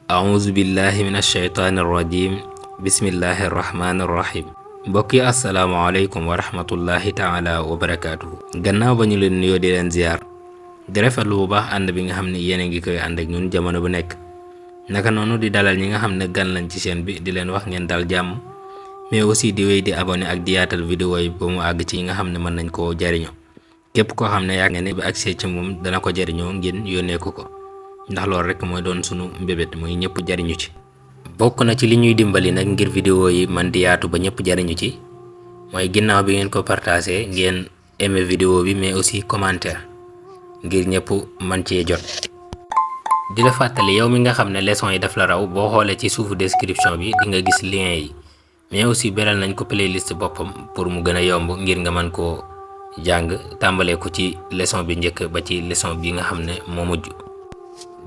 auzu billahi min ashaytaani rajim bismillahi rahmaani rahim mbokk yi asalaamaaleykum wa rahmatullahi taala wa barakaatuhu. gannaaw ba ñu leen nuyoo di leen ziar di rafetlu bu baax ànd bi nga xam ne yéen a ngi koy ànd ak ñun jamono bu nekk, naka noonu di dalal ñi nga xam ne gan lañ ci chaîne bi di leen wax ngeen dal jàmm, mais aussi di wéy di abonné ak di yaatal vidéo yi ba mu àgg ci yi nga xam ne mën nañ koo jariñoo. képp koo xam ne yaa nga ne ba accès ci moom dana ko jariñoo ngeen yónnee ko ndax loolu rek mooy doon sunu mbébét mooy ñëpp jariñu ci. bokk na ci li ñuy dimbali nag ngir vidéo yi man di yaatu ba ñëpp jariñu ci mooy ginnaaw bi ngeen ko partagé ngeen aimé vidéo bi, mais aussi commentaire ngir ñëpp man cee jot. di la fàttali yow mi nga xam ne leçon yi daf la raw, boo xoolee ci suufu description bi di nga gis lien yi, mais aussi beral nañ ko playlist boppam pour mu gën a yomb ngir nga mën koo jàng tàmbalee ko ci leçon bi njëkk ba ci leçon bi nga xam ne moo mujj.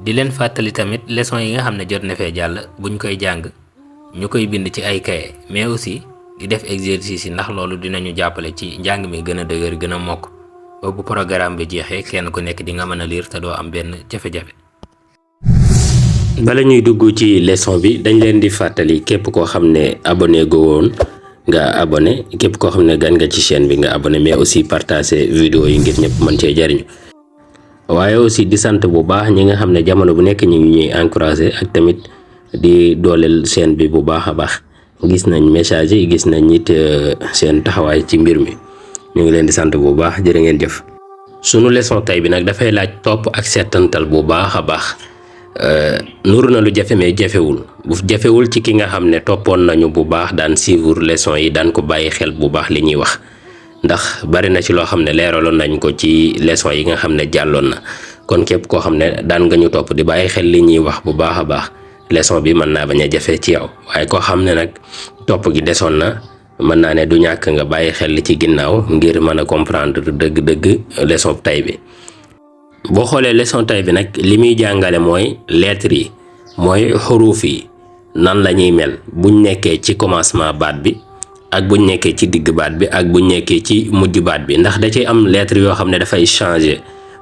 di leen fàttali tamit leçon yi nga xam ne jot na fee jàll buñ koy jàng ñu koy bind ci ay kaye, mais aussi di def exercice yi ndax loolu dinañu jàppale ci njàng mi gën a dëgër gën a mokk ba bu programme bi jeexee kenn ku nekk di nga mën a lire te doo am benn jafe-jafe. bala ñuy dugg ci leçon bi dañ leen di fàttali képp koo xam ne abonné go woon nga abonné, képp koo xam ne gan nga ci chaîne bi nga abonné, mais aussi partager vidéo yi ngir ñëpp mën cee jariñu. waaye aussi di sant bu baax ñi nga xam ne jamono bu nekk ñu ngi ñuy encouragé ak tamit di dooleel chaîne bi bu baax a baax. gis nañ message yi, gis nañ it seen taxawaay ci mbir mi, ñu ngi leen di sant bu baax, jërë ngeen jëf. sunu leçon tey bi nag dafay laaj topp ak seetantal bu baax a baax. nuru na lu jafe mais jafewul. bu jafewul ci ki nga xam ne toppoon nañu bu baax, daan suivre leçon yi, daan ko bàyyi xel bu baax li ñuy wax. ndax bari na ci loo xam ne leeraloon nañ ko ci leçon yi nga xam ne jàlloon na, kon képp koo xam ne daan nga ñu topp di bàyyi xel li ñuy wax bu baax a baax, leçon bi mën naa bañ a jafe ci yow. waaye koo xam ne nag topp gi desoon na, mën naa ne du ñàkk nga bàyyi xel li ci ginnaaw ngir mën a comprendre dëgg-dëgg leçon tay bi. boo xoolee leçon tay bi nag li muy jàngale mooy lettres yi, mooy xuruuf yi nan la ñuy mel buñ nekkee ci commencement baat bi ak buñ nekkee ci digg baat bi ak buñ nekkee ci mujj baat bi. ndax da cay am lettre yoo xam ne dafay changer,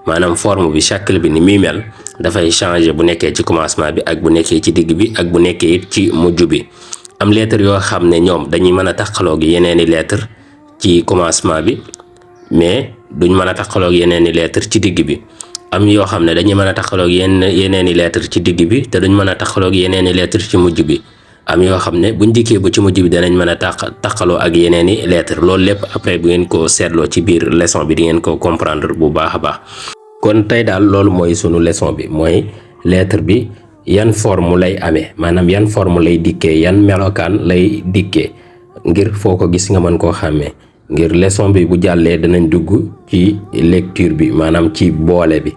maanaam forme bi shakl bi ni muy mel dafay changer bu nekkee ci commencement bi ak bu nekkee ci digg bi ak bu nekkee it ci mujj bi. am lettre yoo xam ne ñoom dañuy mën a taqaloo ak yeneeni lettre ci commencement bi, mais duñ mën a taqaloo ak yeneeni lettre ci digg bi. am yoo xam ne dañuy mën a taqaloo ak yeneeni lettre ci digg bi te duñ mën a taqaloo ak yeneeni lettre ci mujj bi. am yoo xam ne buñ dikkee ba ci mujj bi danañ mën a taqaloo ak yeneeni lettre. loolu lépp après bu ngeen ko seetloo ci biir leçon bi di ngeen ko comprendre bu baax a baax. kon tey daal loolu mooy sunu leçon bi, mooy lettre bi yan forme lay amee, maanaam yan forme lay dikkee, yan melokaan lay dikkee, ngir foo ko gis nga mën koo xàmmee. ngir leçon bi bu jàllee danañ dugg ci lecture bi, maanaam ci boole bi,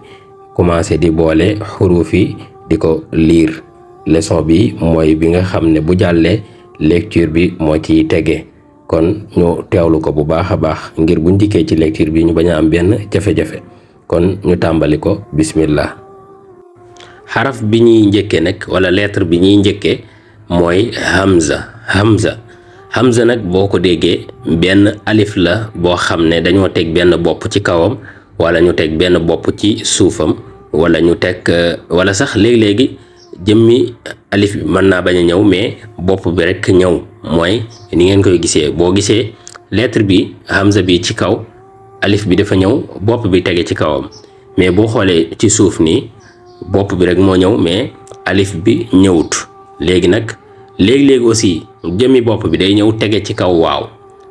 commencé di boole xuruuf yi di ko lire. leçon bi mooy bi nga xam ne bu jàllee lecture bi moo ciy tege, kon ñu teewlu ko bu baax a baax ngir buñ dikkee ci lecture bi ñu bañ a am benn jafe-jafe. kon ñu tàmbali ko, bismillah. xaraf bi ñuy njëkkee nag wala lettre bi ñuy njëkkee mooy hamza. hamza nag boo ko déggee benn alif la boo xam ne dañoo teg benn bopp ci kawam wala ñu teg benn bopp ci suufam, wala ñu teg wala sax léegi-léegi jëmmi alif bi mën naa bañ a ñëw mais bopp bi rek ñëw. mooy ni ngeen koy gisee, boo gisee lettre bi hamza bi ci kaw, alif bi dafa ñëw, bopp bi tege ci kawam, mais boo xoolee ci suuf nii bopp bi rek moo ñëw mais alif bi ñëwut. léegi nag léegi-léegi aussi jëmmi bopp bi day ñëw tege ci kaw waaw.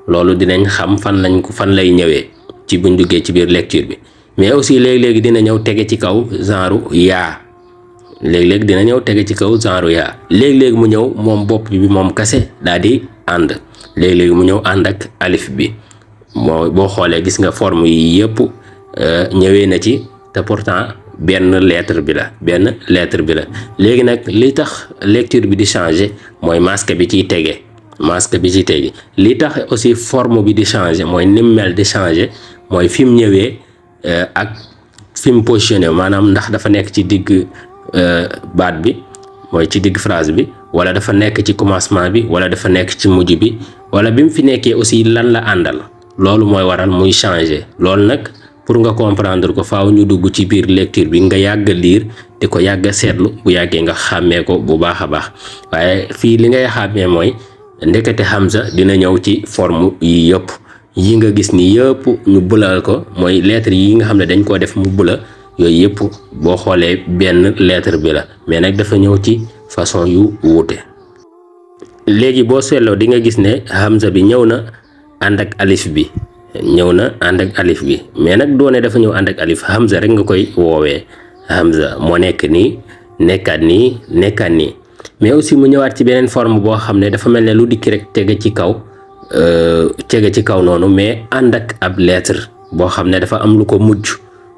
loolu dinañ xam fan lay ñëwee ci buñ duggee ci biir lecture bi. mais aussi léegi-léegi dina ñëw tege ci kaw genre yaa. léeg-léeg dina ñëw tege ci kaw genre yaa. léeg-léeg mu ñëw moom bopp bi moom kase daal di ànd. léeg-léeg mu ñëw ànd ak alif bi. boo xoolee gis nga forme yi yëpp ñëwee na ci te pourtant benn lettre bi la. léegi nag li tax lecture bi di changer mooy masque bi ciy tege. li tax aussi forme bi di changer mooy nim mel di changer mooy fi mu ñëwee ak fi mu positionné, maanaam ndax dafa nekk ci digg baat bi, mooy ci digg phrase bi, wala dafa nekk ci commencement bi, wala dafa nekk ci mujj bi, wala bi mu fi nekkee aussi lan la àndal. loolu mooy waral muy changer. loolu nag pour nga comprendre ko faaw ñu dugg ci biir lecture bi nga yàgg lire di ko yàgg seetlu bu yàggee nga xàmmee ko bu baax a baax waaye fii li ngay xàmmee mooy ndekete Hamza dina ñëw ci forme yi yëpp yi nga gis ni yëpp ñu bulal ko mooy lettre yi nga xam ne dañ koo def mu bula yooyu yëpp boo xoolee benn lettre bi la mais nag dafa ñëw ci façon yu wuute. léegi boo seetloo di nga gis ne Hamza bi ñëw na ànd ak alif bi mais nag doone dafa ñëw ànd ak alif Hamza rek nga koy woowee Hamza moo nekk nii nekkaat nii mais aussi mu ñëwaat ci beneen forme boo xam ne dafa mel ne lu dikki rek tege ci kaw noonu mais ànd ak ab lettre boo xam ne dafa am lu ko mujj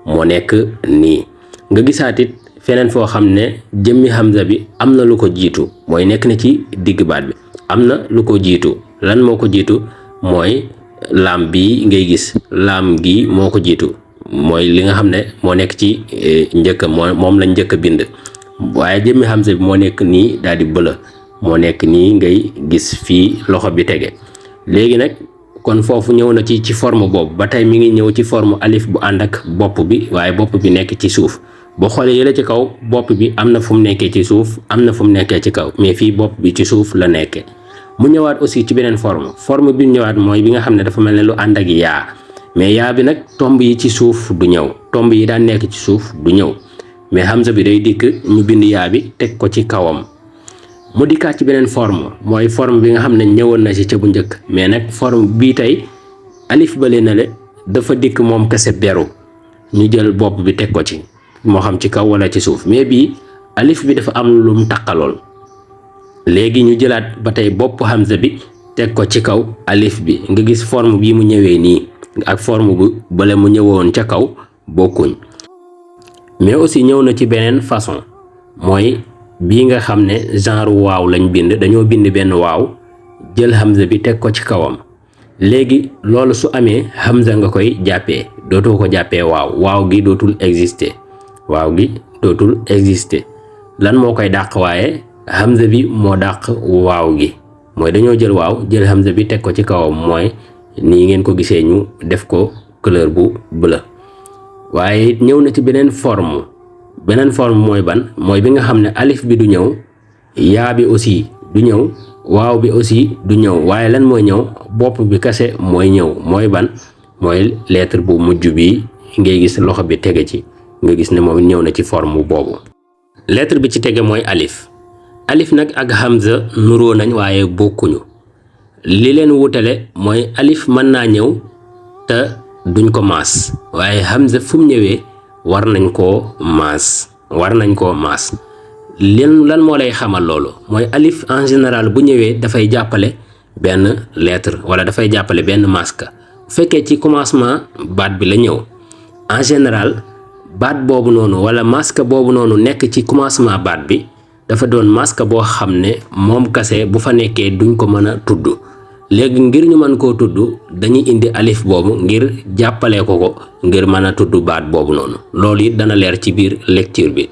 moo nekk nii nga gisaat it feneen foo xam ne jëmmi Hamza bi am na lu ko jiitu mooy nekk na ci digg baat bi am na lu ko jiitu lan moo ko jiitu mooy laam bi ngay gis laam gi moo ko jiitu mooy li nga xam ne moo nekk ci njëkk moom lañ njëkk a bind waaye jëmmi Hamza bi moo nekk nii daal di bëla moo nekk nii ngay gis fii loxo bi tege léegi nag kon foofu ñëw na ci forme boobu ba tey mi ngi ñëw ci forme alif bu ànd ak bopp bi waaye bopp bi nekk ci suuf boo xoolee yële ci kaw bopp bi am na fu mu nekkee ci suuf am na fu mu nekkee ci kaw mais fii bopp bi ci suuf la nekkee mu ñëwaat aussi ci beneen forme bi ñëwaat mooy bi nga xam ne dafa mel ne lu ànd ak yaa mais yaa bi nag tomb yi ci suuf du ñëw tomb yi daan nekk ci suuf du ñëw mais Hamza bi day dikk ñu bind yaa bi teg ko ci kawam mu dikkaat ci beneen forme mooy forme bi nga xam ne ñëwoon na ci ca bu njëkk mais nag forme bii tey alif bale na le dafa dikk moom kese beru ñu jël bopp bi teg ko ci moo xam ci kaw wala ci suuf mais bii alif bi dafa am lu mu taqalool léegi ñu jëlaat ba tey bopp Hamza bi teg ko ci kaw alif bi nga gis forme bii mu ñëwee nii ak forme bu bale mu ñëwoon ca kaw bokkuñ mais aussi ñëw na ci beneen façon mooy bii nga xam ne genre waaw lañ bind dañoo bind benn waaw jël Hamza bi teg ko ci kawam léegi loolu su amee Hamza nga koy jàppee dootoo ko jàppee waaw gi dootul exister lan moo koy dàq waaye Hamza bi moo dàq waaw gi mooy dañoo jël waaw jël Hamza bi teg ko ci kawam mooy nii ngeen ko gisee ñu def ko couleur bu bleu waaye ñëw na ci beneen forme mooy ban mooy bi nga xam ne alif bi du ñëw yaa bi aussi du ñëw waaw bi aussi du ñëw waaye lan mooy ñëw bopp bi kase mooy ñëw mooy ban mooy lettre bu mujj bi ngay gis loxo bi tege ci nga gis ne moom ñëw na ci forme boobu. lettre bi ci tege mooy alif nag ak Hamza nuroo nañ waaye bokkuñu li leen wutale mooy alif mën naa ñëw te duñ ko maas waaye Hamza fu mu ñëwee war nañ koo maas lan moo lay xamal loolu mooy alif en général bu ñëwee dafay jàppale benn lettre wala dafay jàppale benn masque bu fekkee ci commencement baat bi la ñëw en général baat boobu noonu wala masque boobu noonu nekk ci commencement baat bi dafa doon masque boo xam ne moom kase bu fa nekkee duñ ko mën a tudd léegi ngir ñu mën koo tudd dañuy indi alif boobu ngir jàppale ko ngir mën a tudd baat boobu noonu loolu it dana leer ci biir lecture bi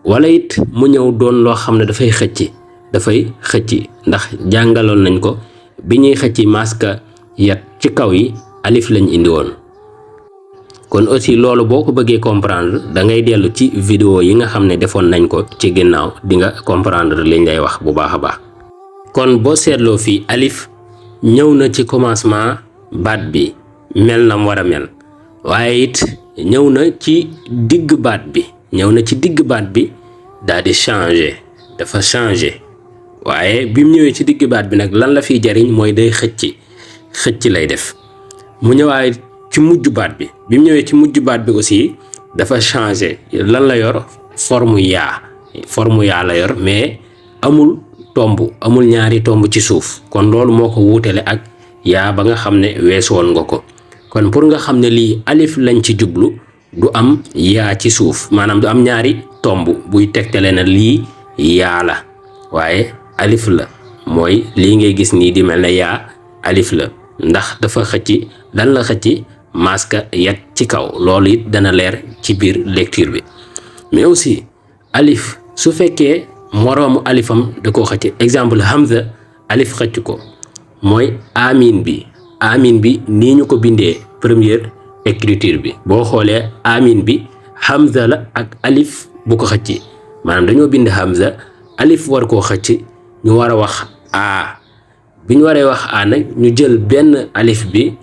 wala it mu ñëw doon loo xam ne dafay xëcc ndax jàngaloon nañ ko bi ñuy xëcc masque yat ci kaw yi alif lañ indi woon kon aussi loolu boo ko bëggee comprendre da ngay dellu ci vidéo yi nga xam ne defoon nañ ko ci ginnaaw di nga comprendre liñ lay wax bu baax a baax kon boo seetloo fii alif ñëw na ci commencement baat bi mel na mu war a mel waaye it ñëw na ci digg baat bi daal di dafa changé waaye bi mu ñëwee ci digg baat bi nag lan la fiy jariñ mooy day xëcc lay def mu ñëwaay ci mujj baat bi mu ñëwee ci mujj baat bi aussi dafa changé lan la yor forme yaa la yor mais amul ñaari tomb ci suuf kon loolu moo ko wuutale ak yaa ba nga xam ne weesu woon nga ko kon pour nga xam ne lii alif lañ ci jublu du am yaa ci suuf maanaam du am ñaari tomb buy tegtale na lii yaa la waaye alif la mooy lii ngay gis nii di mel ne yaa alif la ndax dafa xëcc lan la xëcc masque yat ci kaw loolu it dana leer ci biir lecture bi mais aussi alif su fekkee moroomu alifam da koo xëcc exemple Hamza alif xëcc ko mooy amin bi nii ñu ko bindee première écriture bi boo xoolee amin bi hamza la ak alif bu ko xëcc maanaam dañoo bind hamza alif war koo xëcc ñu war a wax a bi ñu waree wax a nag ñu jël benn alif bi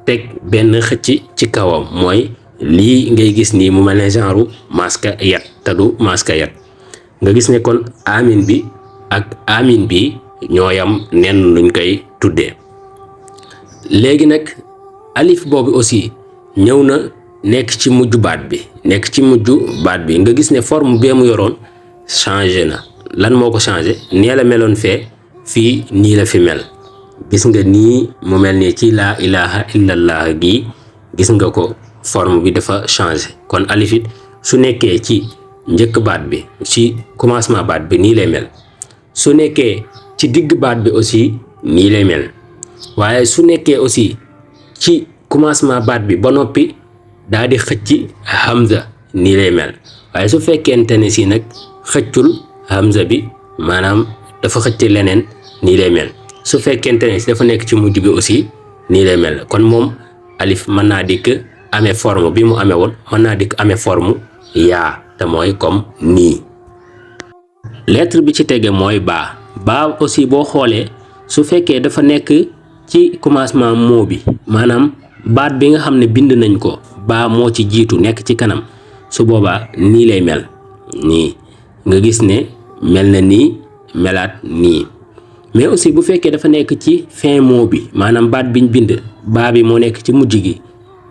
teg benn xëcc ci kawam mooy lii ngay gis nii mu mel ne genre maska yat te du maska yat nga gis ne kon amin bi ak amin bi ñooyam nen luñ koy tuddee. léegi nag alif boobu aussi ñëw na nekk ci mujj baat bi nga gis ne forme bee mu yoroon changé na. lan moo ko changé nee la meloon fii nii la fi mel gis nga nii mu mel ni ci laa ilaha illallah gi gis nga ko forme bi dafa changé kon alif it su nekkee ci njëkk baat bi ci commencement baat bi nii lay mel su nekkee ci digg baat bi aussi nii lay mel waaye su nekkee aussi ci commencement baat bi ba noppi daal di xëcc hamza nii lay mel waaye su fekkente ne si nag xëccul hamza bi maanaam dafa xëcc leneen nii lay mel su fekkente ne si dafa nekk ci mujj bi aussi nii lay mel kon moom alif mën naa dikk amee forme bi mu amee woon mën naa dikk amee forme yaa te mooy comme nii. lettre bi ci tege mooy baa aussi boo xoolee su fekkee dafa nekk ci commencement mot bi maanaam baat bi nga xam ne bind nañ ko baa moo ci jiitu nekk ci kanam su boobaa nii lay mel nii nga gis ne mel na nii melaat nii mais aussi bu fekkee dafa nekk ci fin mot bi maanaam baat biñ bind baa bi moo nekk ci mujj gi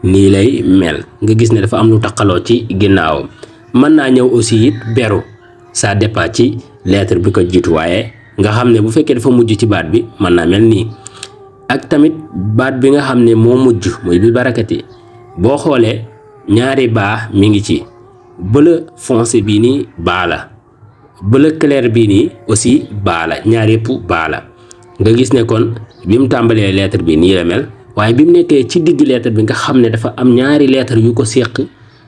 nii lay mel nga gis ne dafa am lu taqaloo ci ginnaawam mën naa ñëw aussi it beru ça dépend ci lettre bi ko jiitu waaye nga xam ne bu fekkee dafa mujj ci baat bi mën naa mel nii ak tamit baat bi nga xam ne moo mujj muy bi barakati boo xoolee ñaari baa mi ngi ci bleu foncé bii nii baa la bleu clair bii nii aussi baa la ñaar yëpp baa la nga gis ne kon bi mu tàmbalee lettre bi nii la mel waaye bi mu nekkee ci digg lettre bi nga xam ne dafa am ñaari lettre yu ko séq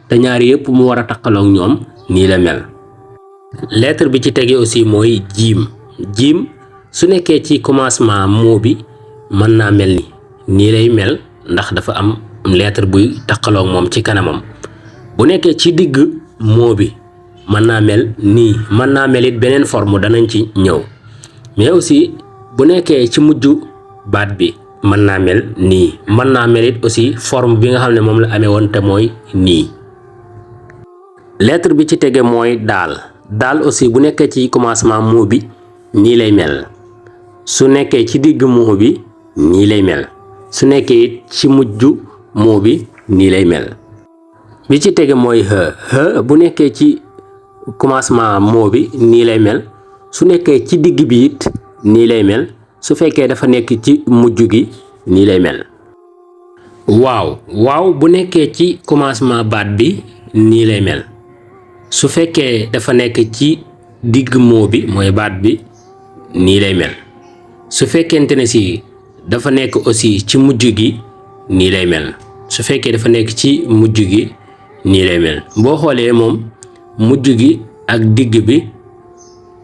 te ñaari yëpp mu war a taqaloog ñoom nii la mel. lettre bi ci tege aussi mooy jiim su nekkee ci commencement mot bi mën naa mel nii lay mel ndax dafa am lettre buy taqaloog moom ci kanamam bu nekkee ci digg mot bi mën naa mel nii mën naa mel it beneen forme danañ ci ñëw mais aussi bu nekkee ci mujj baat bi mën naa mel nii mën naa mel it aussi forme bi nga xam ne moom la amee woon te mooy nii. lettre bi ci tege mooy daal aussi bu nekkee ci commencement mot bi nii lay mel su nekkee ci digg mot bi nii lay mel su nekkee it ci mujj mot bi nii lay mel. bi ci tege mooy bu nekkee ci commencement mot bi nii lay mel su nekkee ci digg bi it nii lay mel su fekkee dafa nekk ci mujj gi nii lay mel. waaw bu nekkee ci commencement baat bi nii lay mel su fekkee dafa nekk ci digg mot bi mooy baat bi nii lay mel su fekkente ne si dafa nekk aussi ci mujj gi nii lay mel su fekkee dafa nekk ci mujj gi nii lay mel boo xoolee moom mujj gi ak digg bi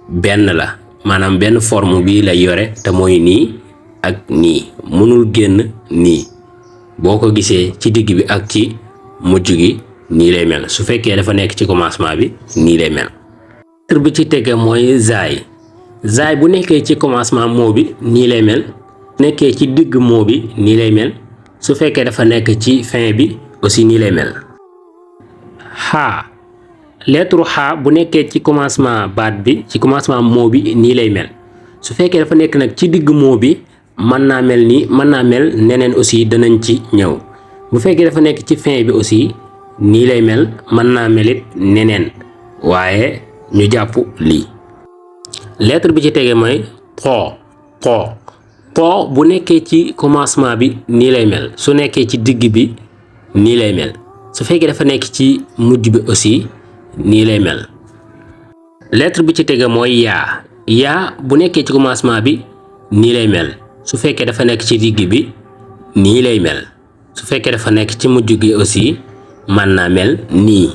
benn la maanaam benn forme bi lay yore te mooy nii ak nii mënul génn nii boo ko gisee ci digg bi ak ci mujj gi nii lay mel su fekkee dafa nekk ci commencement bi nii lay mel. lettre bi ci tege mooy zaay bu nekkee ci commencement mot bi nii lay mel nekkee ci digg mot bi nii lay mel su fekkee dafa nekk ci fin bi aussi nii lay mel. lettre xaa bu nekkee ci commencement baat bi ci commencement mot bi nii lay mel su fekkee dafa nekk nag ci digg mot bi mën naa mel nii mën naa mel neneen aussi danañ ci ñëw bu fekkee dafa nekk ci fin bi aussi nii lay mel mën naa melit neneen waaye ñu jàpp lii. lettre bi ci tege mooy po bu nekkee ci commencement bi nii lay mel su nekkee ci digg bi nii lay mel su fekkee dafa nekk ci mujj bi aussi nii lay mel. lettre bi ci tege mooy yaa bu nekkee ci commencement bi nii lay mel su fekkee dafa nekk ci digg bi nii lay mel su fekkee dafa nekk ci mujj gi aussi mën naa mel nii.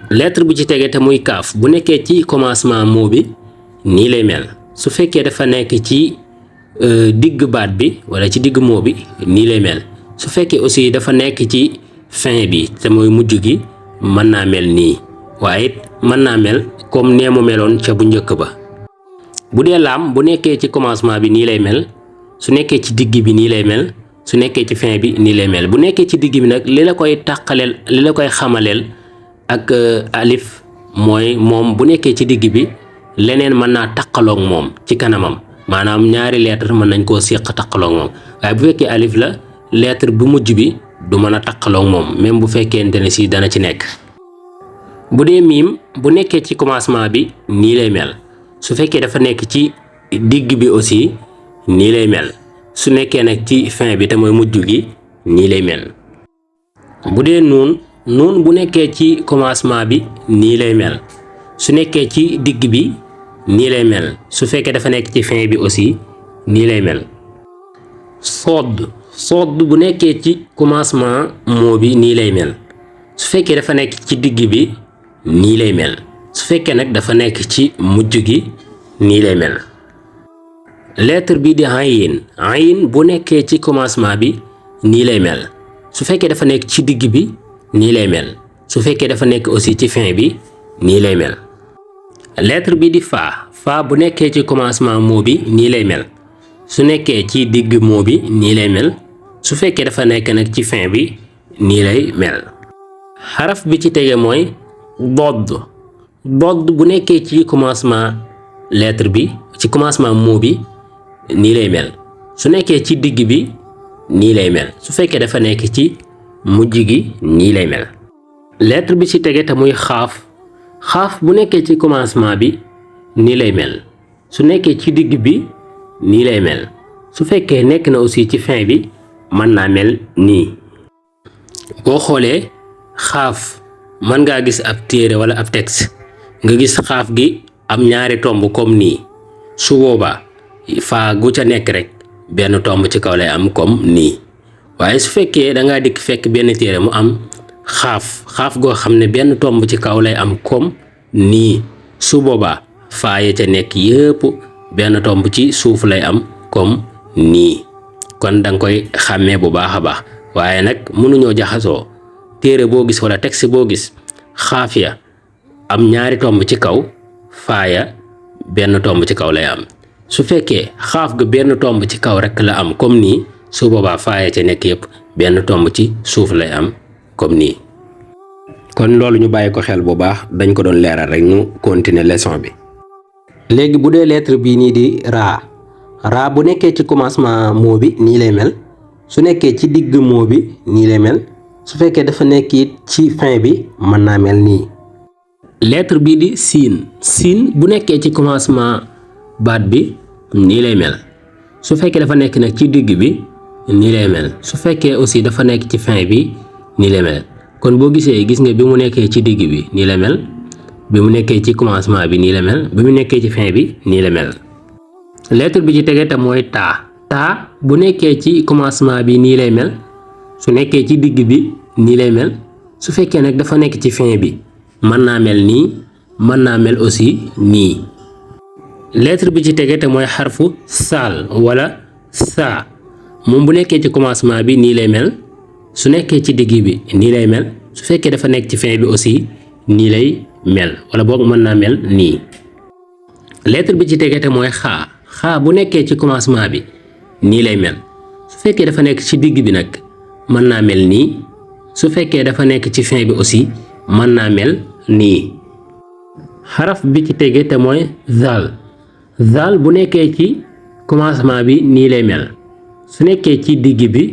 lettre bi ci tege te muy kaaf bu nekkee ci commencement mot bi nii lay mel su fekkee dafa nekk ci digg baat bi wala ci digg mot bi nii lay mel su fekkee aussi dafa nekk ci fin bi te mooy mujj gi mën naa mel nii waaye it mën naa mel comme nee mu meloon ca bu njëkk ba. bu dee laam bu nekkee ci commencement bi nii lay mel, su nekkee ci digg bi nii lay mel, su nekkee ci fin bi nii lay mel. bu nekkee ci digg bi nag li la koy tàqaleel li la koy xamaleel ak alif mooy moom bu nekkee ci digg bi leneen mën naa taqaloog moom ci kanamam, maanaam ñaari lettre mën nañ koo séq taqaloog moom. waaye bu fekkee alif la lettre bu mujj bi du mën a taqaloog moom même bu fekkente ne si dana ci nekk. bu dee miim bu nekkee ci commencement bi nii lay mel, su fekkee dafa nekk ci digg bi aussi nii lay mel, su nekkee nag ci fin bi te mooy mujj gi nii lay mel. bu dee nuun bu nekkee ci commencement bi nii lay mel, su nekkee ci digg bi nii lay mel, su fekkee dafa nekk ci fin bi aussi nii lay mel. sodd bu nekkee ci commencement moo bi nii lay mel, su fekkee dafa nekk ci digg bi nii lay mel, su fekkee nag dafa nekk ci mujj gi nii lay mel. lettre bi di ayin bu nekkee ci commencement bi nii lay mel, su fekkee dafa nekk ci digg bi nii lay mel, su fekkee dafa nekk aussi ci fin bi nii lay mel. lettre bi di faa bu nekkee ci commencement moo bi nii lay mel, su nekkee ci digg moo bi nii lay mel, su fekkee dafa nekk nag ci fin bi nii lay mel. xaraf bi ci tege mooy bodd bu nekkee ci commencement lettre bi ci commencement mot bi nii lay mel, su nekkee ci digg bi nii lay mel, su fekkee dafa nekk ci mujj gi nii lay mel. lettre bi ci tege te muy xaaf bu nekkee ci commencement bi nii lay mel, su nekkee ci digg bi nii lay mel, su fekkee nekk na aussi ci fin bi mën naa mel nii. boo xoolee xaaf mën ngaa gis ab téere wala ab texte nga gis xaaf gi am ñaari tomb comme nii, su boobaa faa gu ca nekk rek benn tomb ci kaw lay am comme nii. waaye su fekkee dangaa dikk fekk benn téere mu am xaaf goo xam ne benn tomb ci kaw lay am comme nii, su boobaa faa ya ca nekk yëpp benn tomb ci suuf lay am comme nii. kon danga koy xàmmee bu baax a baax, waaye nag mënuñoo jaxasoo. téere boo gis wala texte boo gis xaaf ya am ñaari tomb ci kaw, faaya benn tomb ci kaw lay am. su fekkee xaaf ga benn tomb ci kaw rek la am comme nii, su boobaa faaya ca nekk yëpp benn tomb ci suuf lay am comme nii. kon loolu ñu bàyyi ko xel bu baax, dañ ko doon leeral rek ñu continuer leçon bi. léegi bu dee lettre bii nii di raa bu nekkee ci commencement mot bi nii lay mel, su nekkee ci digg mot bi nii lay mel, su fekkee dafa nekk it ci fin bi mën naa mel nii. lettre bii di siin bu nekkee ci commencement baat bi nii lay mel, su fekkee dafa nekk nag ci digg bi nii lay mel, su fekkee aussi dafa nekk ci fin bi nii lay mel. kon boo gisee gis nga bi mu nekkee ci digg bi nii la mel, bi mu nekkee ci commencement bi nii la mel, bi mu nekkee ci fin bi nii la mel. lettre bi ci tege te mooy taa bu nekkee ci commencement bi nii lay mel, su nekkee ci digg bi nii lay mel, su fekkee nag dafa nekk ci fin bi mën naa mel nii, mën naa mel aussi nii. lettre bi ci tege te mooy xarfu saal wala saa, moom bu nekkee ci commencement bi nii lay mel, su nekkee ci digg bi nii lay mel, su fekkee dafa nekk ci fin bi aussi nii lay mel, wala boog mën naa mel nii. lettre bi ci tege te mooy xaa bu nekkee ci commencement bi nii lay mel, su fekkee dafa nekk ci digg bi nag mën naa mel nii, su fekkee dafa nekk ci fin bi aussi mën naa mel nii. xaraf bi ci tege te mooy zaal bu nekkee ci commencement bi nii lay mel, su nekkee ci digg bi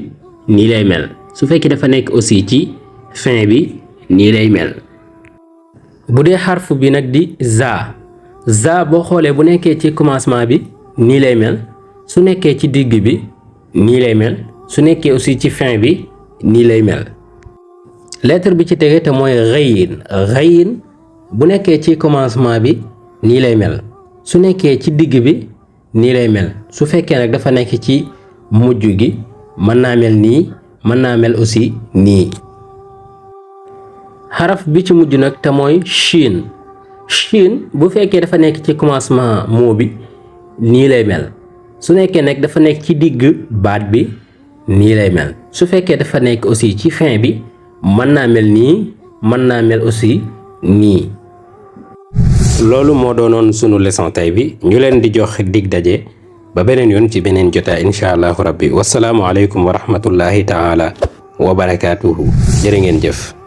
nii lay mel, su fekkee dafa nekk aussi ci fin bi nii lay mel. bu dee xarfu bi nag di za boo xoolee bu nekkee ci commencement bi nii lay mel, su nekkee ci digg bi nii lay mel, su nekkee aussi ci fin bi nii lay mel. lettre bi ci tege te mooy xayin bu nekkee ci commencement bi nii lay mel, su nekkee ci digg bi nii lay mel, su fekkee nag dafa nekk ci mujj gi mën naa mel nii, mën naa mel aussi nii. xaraf bi ci mujj nag te mooy shin bu fekkee dafa nekk ci commencement mot bi nii lay mel, su nekkee nag dafa nekk ci digg baat bi nii lay mel, su fekkee dafa nekk aussi ci fin bi mën naa mel nii mën naa mel aussi nii. loolu moo doonoon sunu leçon tey bi, ñu leen di jox dig daje ba beneen yoon ci beneen jotaay incha allahu rabbi. wasalaamu aleykum wa rahmatullahi taala wa barakaatuhu. jërë ngeen jëf.